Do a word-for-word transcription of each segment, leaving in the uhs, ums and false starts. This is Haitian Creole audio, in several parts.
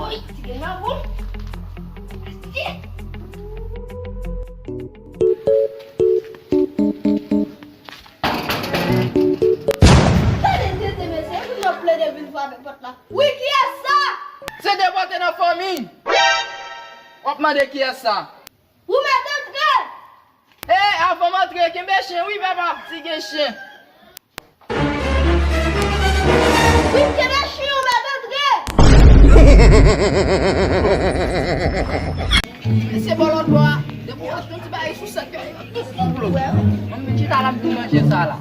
Oy, ti gen nan bon. Asyèt. Tande tete mesye, moun yo plede vin frape pòt la. Wi, kiyès sa? Se de pòte nan fanmi. W ap mande kiyès sa? Ou mèt antre! E, avan m antre, kenbe chen wi, papa, si gen chen. Wi, kenbe chen, ou mèt antre! Mesye bò lòt bò a, depi w antre yon ti bagay sou sèk yo, tout moun plo. Mwen menm chita la, m vin manje sa la.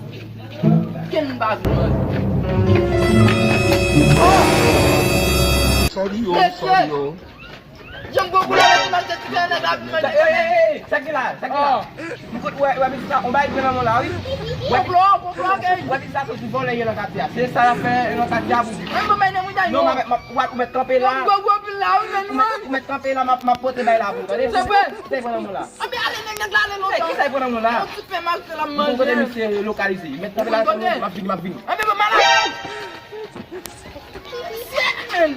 Kenn pa vin manje. Sorry yo, sorry yo. Janm gwo boul avèk imanite ti fè nèg la vin manje. Ey, ey, ey, sa ki la, sa ki la? M kwè, wè, wè, pitit sa, on bagay pran nan men w la, wi. Konplo, konplo, ok. Wè, pitit sa, soti vòlè yo nan katye a. Se sa y ap fè nan katye a pou di. Mwen, mwen, mwen, mwen, non, mwen, mwen, ou mèt kanpe la. Gwo, gwo boul la, wi, men mwen. Ou mèt kanpe la, m ap, m ap pote bay la pou ou, tande? Se vre. Sa y pran nan men w la? Anben ale, nèg, nèg la ale lontan. Ki sa y pran nan men w la? Yon ti pen malfè la m manje. Bon, kote misye lokalize? Mèt kanpe la, m ap vini, m ap vini. Anben, mwen malad. Shit, man.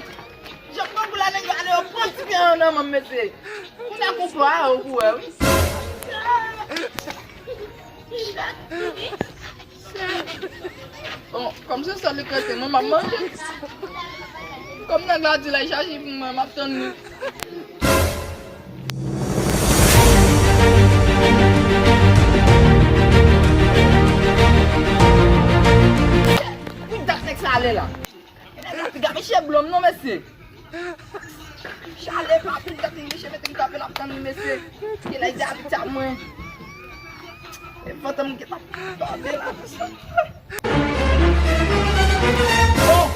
Jan konplo la nèg yo ale yo pran ti pye an nan men m mesye. Kounye a konplo a yo pou wè wi. Bon, kòm se sèl li k rete, mwen m ap manje. Kòm nèg la di lè chaje pou mwen, m ap tann li. Pou dat nèg sa ale la. Piga mesye blòm non mesye. Chale pa piga ti mesye mete m kanpe l ap tann li mesye. Genlè di abitye a mwen. E fantom gentan tande la. Oh!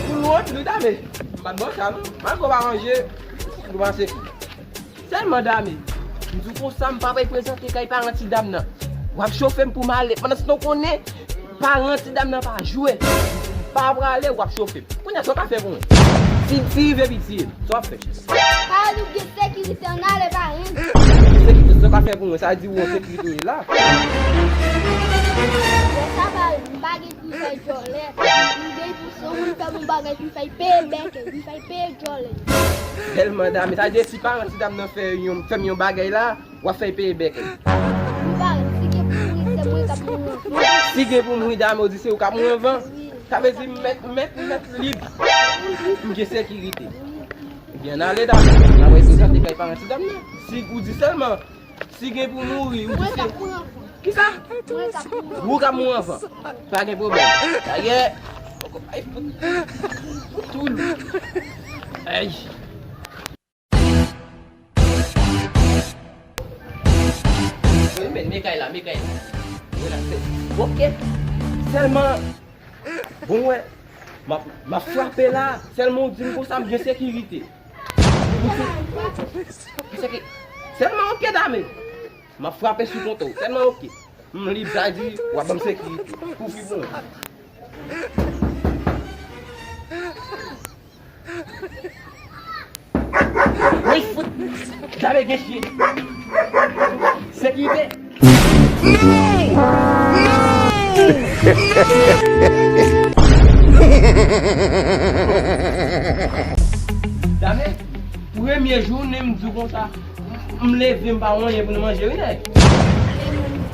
Pou lwon, nou dame. M pa t bò sa non. M al gwo pa manje. Nou pase kou. Sèlman dame. M di w konsa, m pa pral prezante kay paran ti dam nan. W ap chofe m pou m ale. Pandan se tan w konnen, paran ti dam nan pa jwe. M pa prale, w ap chofe m. Kounye a, sa w ka fè pou mwen? Si, si rive pitiye m, sa w ap fè? Pale ou gen sekirite, ann ale parenn. Gen sekirite, sa w ka fè pou mwen? Sa di ou an sekirite w ye la? Bon, sa pale, m pa gen pou m fè djòlè. M gen pou se yon moun fè m yon bagay pou m fè l peye bèk, pou m fè l peye djòlè. Tèlman dame, sa di si paran ti dam nan fè yon, fè m yon bagay la, w ap fè l peye bèk. M pa, si gen pou mouri, se mwen k ap mouri anvan. Si gen pou mouri, dame, ou di se ou k ap mouri anvan? Wi. Sa vle di m mèt, m mèt, m mèt lib. M gen sekirite. Ebyen, n ale, dame. N a wè si w chante kay paran ti dam nan. Si ou di sèlman, si gen pou mouri, ou di se. Mwen k ap mouri anvan. Kisa? Mwen k ap mouri anvan. Ou k ap mouri anvan. Pa gen pwoblèm. Dayè, poko bay fout. Tou lou. Ay. Men, men kay la, men kay la. Relakse. Ok. Sèlman, bon, wè, m ap, m ap frape la. Sèlman ou di m konsa, m gen sekirite. Ou di, sèlman, ok, dame. M ap frape sou konto. Sèlman, ok. M lib, sa di, w ap ban m sekirite. Kouvri pou mwen. Wi, fout. Dame gen chyen. Sekirite. Non! Non! Dame, premye jounen m di w konsa, m leve m pa wè anyen pou nou manje, wi, nèg.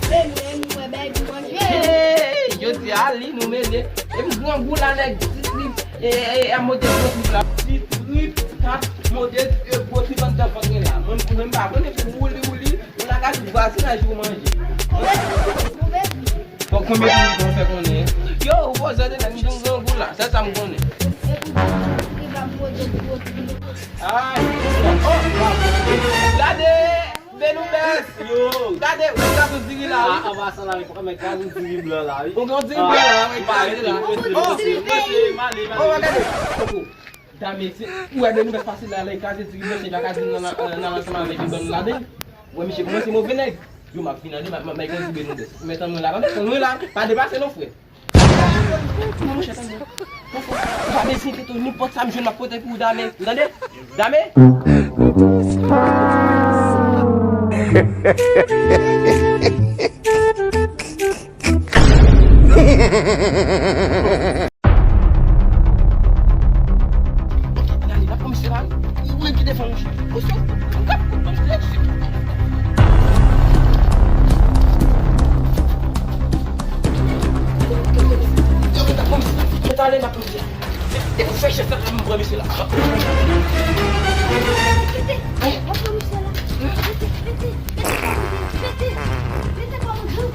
Premye m wè bagay pou manje. Hey, jodi a, li nou mele. Epi grangou la, nèg, ti trip, e, e, e, a mode gwo trip la. Ti trip, kat mode, e, gwo trip anndan vant mwen la. Mwen, mwen pa konnen, se wouli, wouli. Ou lakay vwazinaj ou manje. Bon, konbyen minit ou fè konnen? Yo, ou poze de nèg, m jwenn grangou la. Sèl sa m konnen. Ay, oh, gade, Benoubès. Yo. Gade, wè kazou diri la, wi. Ah, anba sa la, men kazou diri blan la, wi. Ou gen diri blan la, wè kazou la. Oh, oh, gade. Dame, se, ou wè Benoubès pase la, la, li kraze diri blan, se pa ka di nan, nan, nan ansanm avèk li ban nou ladann. Wè, misye kòmanse move nèg. Yo, m ap vin ale, m ap, m ap, m ap konn di Benoubès. Men tann mwen la, tann mwen la, pa deplase non, frè. Monchè, tann mwen. Ou pa bezwen enkyete w, nenpòt sa m jwenn m ap pote pou ou, Dame. Ou tande? Dame? Ok, n ale, n ap pran misye la, wi. Ou menm ki devan misye. Misye, ou kap kout misye. Yo, n ap pran misye. Yo, n ale, n ap pran misye. Depi w fè chèf la, m pran misye la. Kite, w ap pran misye la. Mete, mete, mete, mete, mete, mete kòmandan.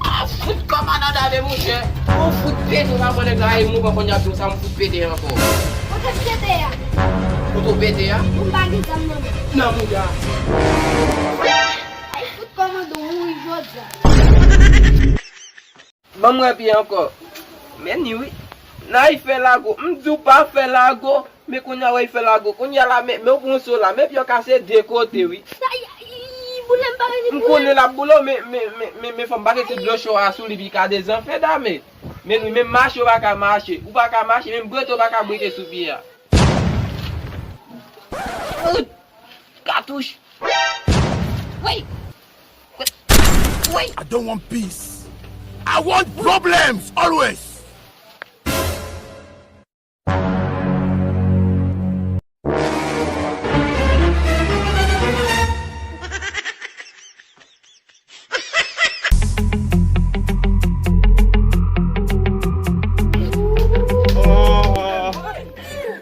Ah, fout kòmandan Dame, monchè. Ou fout pete, ou pa konnen nèg la e mou, pa konnen ap di w sa, m fout pete ankò. Kote m pete a? Kote w pete a? Ou m pa gen zam nan men. Nan mouda. Ay, fout kòmandan mouri jodi a. Ban m wè pye ankò. Men ni wi. Nan y fè lago. M di w pa fè lago. Men kounye a wè y fè lago. Kounye a la, men, men w pran sou la. Men pye w kase de kote wi. Ay, ay, boule m pa vini. M konnen l ap boule w, men, men, men, men, men fò m pase ti dlo cho a sou li pi ka dezanfè Dame. Men wi, menm mache w pa ka mache. Ou pa ka mache, menm brete w pa ka brete sou pye a. Katouch. Wi. Wi. I don't want peace. I want problems always.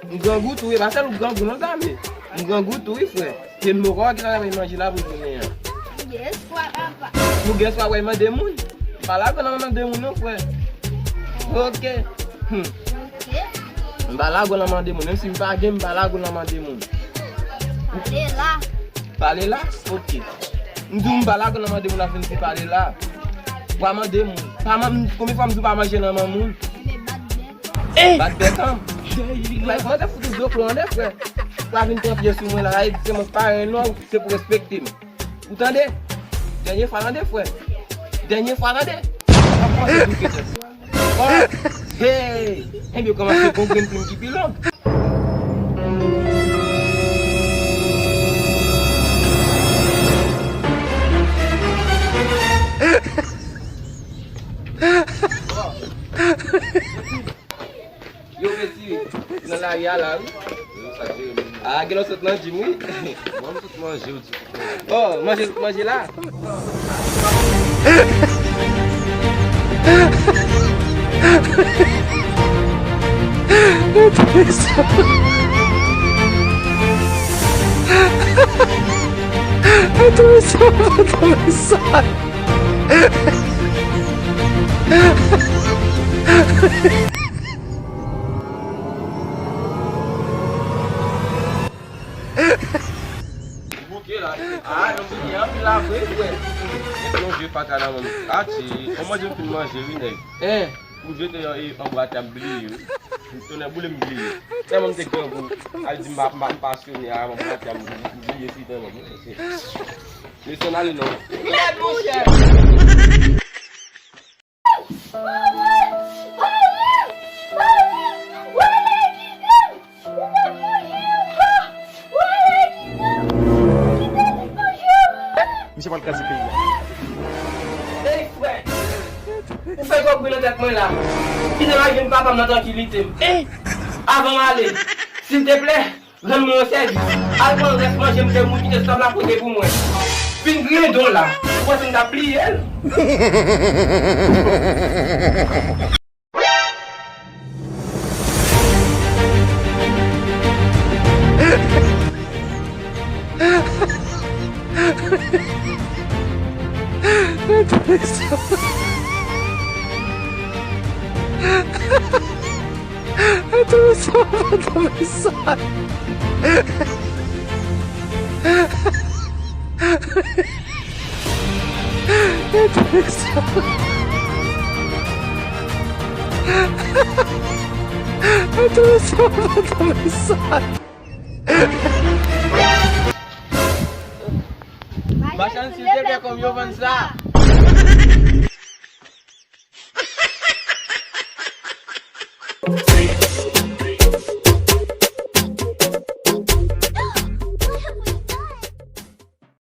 M grangou tou wi, e pa sèl ou grangou non Dame. M grangou tou wi frè. Se mokò ki ta travay manje la pou jounen an. Ou gen espwa papa. Ou gen espwa wè mande moun. M pa lago nan mande moun non frè. Ok. Hmm. Ok. M pa lago nan mande moun. Menm si m pa gen, m pa lago nan mande moun. Pale la. Pale la? Ok. M di w m pa lago nan mande moun ap vin di pale la. Pa mande moun. Pa man-, konbyen fwa m di w pa manje nan men moun? Bat bèk an. Mwen te fout ou zoklo an de frè. Pa vin pran pye sou mwen la. Ay, se mwen ki pare non, se pou respekte m. Ou tande? Dènye fwa tande frè. Dènye fwa tande. Pa kòmanse bouke tèt. Oh, hey! Ebyen kòmanse gon grenn plim ki pi long. Yo, mesi, nan lari a la, wi. A, gen lè w sot nan gym, wi. Mwen, m sot manje, w di. Oh, manje, manje la. Bouke la. Ah, non, bouke anpil la vre, frè. Gen plonje paka nan men m. Atchi, kòman di m fin manje, wi, nèg? Eh. Pou jete yon, e, anbwate, m bliye, wi. Tonnè boule m bliye. Tèlman m te grangou. Al di m pa, m pa, m pasyone a, anbwate, m bliye si tèlman. Mesye, n ale non. Mèd, monchè. Misye pral kraze peyi a. Ey, frè! Ou fè twòp bri nan tèt mwen la. Kite m al jwenn papa m nan trankilite m. Avan m ale, silteplè, rann mwen yon sèvis. Al pran rès manje m te moun kite sou tab la pote pou mwen. Fin griyen don la. Ou panse m t ap bliye l? Machann, silteplè, konbyen w vann sa?